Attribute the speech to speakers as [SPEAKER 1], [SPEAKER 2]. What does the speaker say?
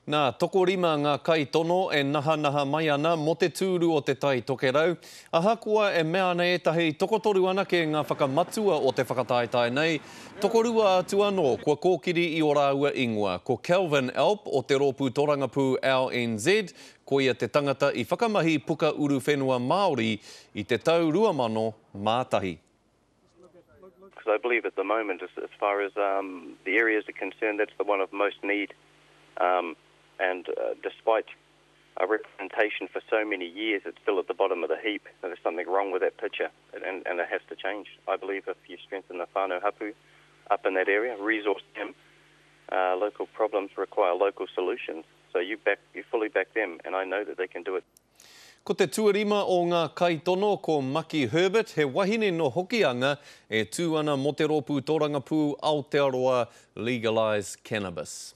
[SPEAKER 1] Nā, tokorima ngā kaitono e nahanaha mai ana mō te tūru o Te Tai Tokerau. Ahakoa e mea ana ētahi tokotoru anake ngā whakamatua o te whakataetae nei, tokorua atu anō kua kōkiri i ō rāua ingoa. Ko Kelvin Alp o te rōpū torangapū LNZ, koia te tangata i whakamahi puka uruwhenua Māori i te tau 2001.
[SPEAKER 2] Because I believe at the moment, as, as far as um, the areas are concerned, that's the one of most need. Um, and uh, despite a representation for so many years, it's still at the bottom of the heap. There's something wrong with that picture, and, and it has to change. I believe if you strengthen the whānau hapu up in that area, resource them, uh, local problems require local solutions. So you back, you fully back them, and I know that they can do it.
[SPEAKER 1] Ko te tuarima o ngā kaitono ko Maki Herbert, he wahine nō Hokianga e tū ana mō te rōpū tōrangapū Aotearoa Legalise Cannabis.